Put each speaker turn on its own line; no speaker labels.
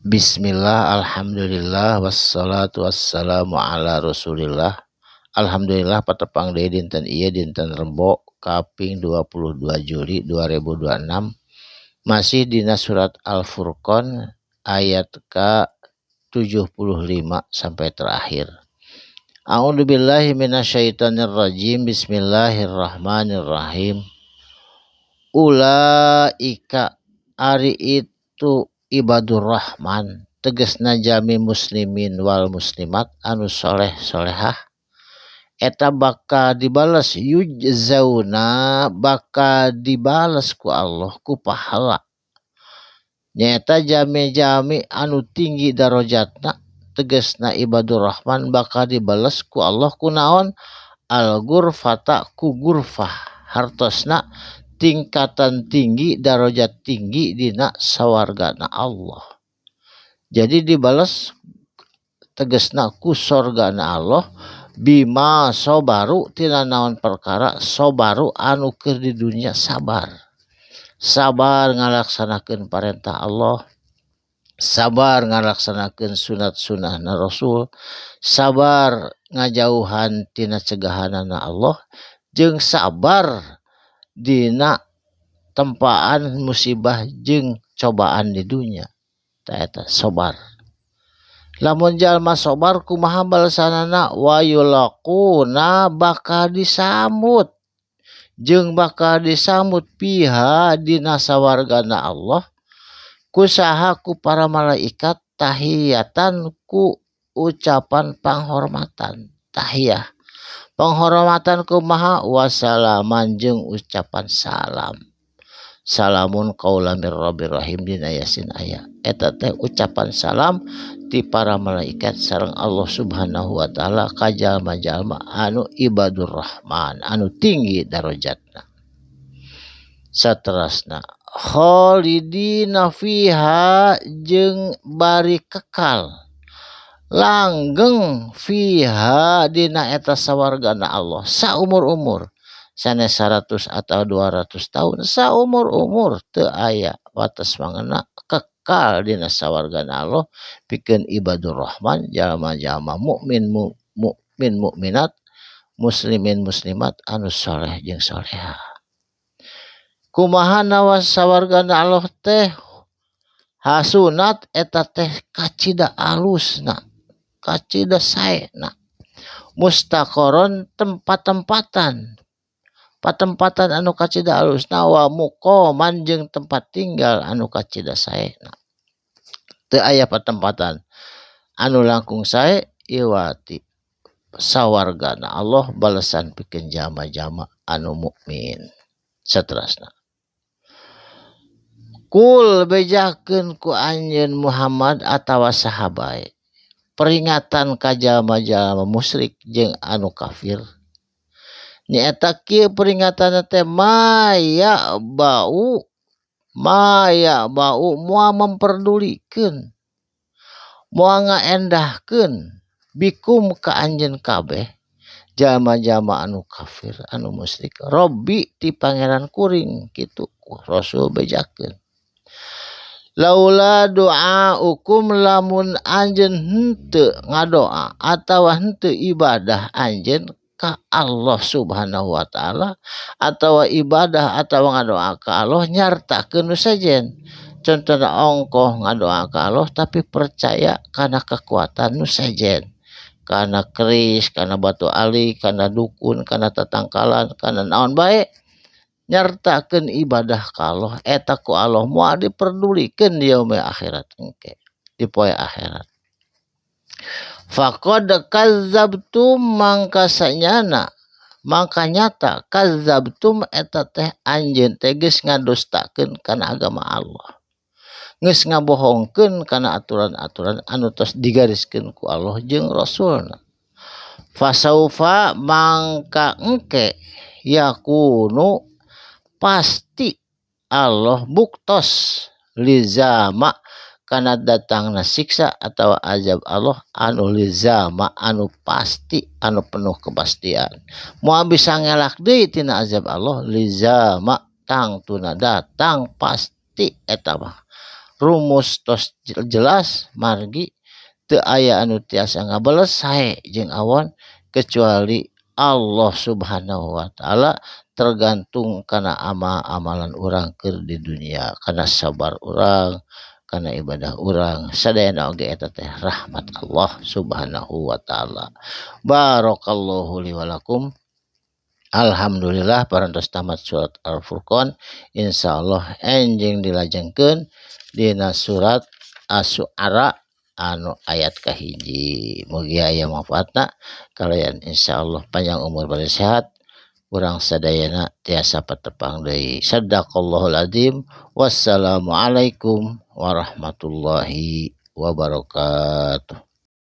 Bismillah, alhamdulillah, wassalatu wassalamu ala rasulillah. Alhamdulillah patepang deui dinten ieu dinten Rebo kaping 22 Juli 2026, masih dina surat Al-Furqan ayat ka 75 sampai terakhir. A'udzubillahi minasyaitonirrajim. Bismillahirrahmanirrahim. Ulaika ari itu ibadur rahman, tegesna jami muslimin wal muslimat anu soleh solehah, eta bakal dibales, yujzauna bakal dibales ku Allah ku pahala, nyaeta jami-jami anu tinggi darajatna, tegesna ibadur rahman bakal dibales ku Allah ku naon? Al ghurfata, ku gurfah, hartosna tingkatan tinggi, darajat tinggi dina sawargana Allah. Jadi dibales tegesna ku sorgana Allah bima sobaru, tina naon perkara sobaru anu keur di dunia sabar. Sabar ngalaksanakeun parentah Allah, sabar ngalaksanakeun sunat-sunahna Rasul, sabar ngajauhan tina cegahanana Allah, jeung sabar dina tempaan musibah jeung cobaan di dunia. Ta eta sobar. Lamun jalma sobar kumaha balesanana? Wa yulaquna bakal disambut, jeung bakal disambut piha dina sawargana Allah ku saha? Ku para malaikat, tahiyatan ku ucapan panghormatan, tahiyah penghormatan kumaha? Wassalaman jeung ucapan salam. Salamun qaulan mir rabbir rahim, dina Yasin aya. Eta teh ucapan salam ti para malaikat sareng Allah Subhanahu wa taala ka jalma-jalma anu ibadur rahman, anu tinggi darajatna. Saterasna khalidina fiha, jeung bari kekal langgeng, fiha dina eta sawargana Allah saumur-umur, sanes 100 atau 200 tahun, saumur-umur, teu aya wates mangena, kekal dina sawargana Allah pikeun ibadur rahman, jalma-jalma mukmin, mukmin mukminat, muslimin muslimat, anu soleh jeung soleha. Kumaha nawas sawargana Allah teh? Hasunat, eta teh kacida alusna, kacida saena, mustaqoron, tempat-tempatan, patempatan anu kacida alusna, wa muqaman, jeung tempat tinggal anu kacida saena. Teu aya patempatan anu langkung sae iwati sawargana Allah, balesan pikeun jalma-jalma anu mukmin. Saterasna Kul, bejakeun ku anjeun Muhammad atawa sahabat, peringatan ka jalma-jalma musyrik jeung anu kafir, nyaeta kieu peringatan teh: ma ya'ba'u, ma ya'ba'u, moal memperdulikeun, moal ngaendahkeun, bikum ka anjeun kabeh jalma-jalma anu kafir, anu musyrik, Robbi, ti pangeran kuring. Kitu Rasul bejakeun. Laula du'aukum, lamun anjeun henteu ngadoa atawa henteu ibadah anjeun ka Allah Subhanahu wa taala, atawa ibadah atawa ngadoa ka Allah nyartakeun nu sejen, contohna ongkoh ngadoa ka Allah tapi percaya kana kekuatan nu sejen, kana keris, kana batu ali, kana dukun, kana tatangkalan, kana naon bae, nyartakeun ibadah ka Allah, eta ku Allah moal diperdulikeun di yaumil akhirat engke, di poe akhirat. Faqad kadzabtum, mangka sanyana, mangka nyata, kadzabtum, eta teh anjeun teh geus ngadustakeun kana agama Allah, geus ngabohongkeun kana aturan-aturan anu tos digariskeun ku Allah jeung Rasulna. Fasaufa, mangka engke, yakunu, pasti Allah buktos, lizama, kana datangna siksa atau azab Allah anu lizama, anu pasti, anu penuh kepastian, moal bisa ngelak deui tina azab Allah. Lizama, tangtuna datang pasti eta mah. Rumus tos jelas margi teu aya anu tiasa ngabales sae jeung awon kecuali Allah Subhanahu wa taala, tergantung kana amal-amalan urang keur di dunia, kana sabar urang, kana ibadah urang, sadayana oge eta teh rahmat Allah Subhanahu wa taala. Barakallahu li walakum. Alhamdulillah parantos tamat surat Al-Furqan. Insyaallah enjing dilajengkeun dina surat Asy-Syu'ara anu ayat kahiji. Mugi aya manfaatna kalayan insyaallah panjang umur bari sehat urang sadayana tiasa patepang deui. Sadaqallahul azim. Wassalamualaikum warahmatullahi wabarakatuh.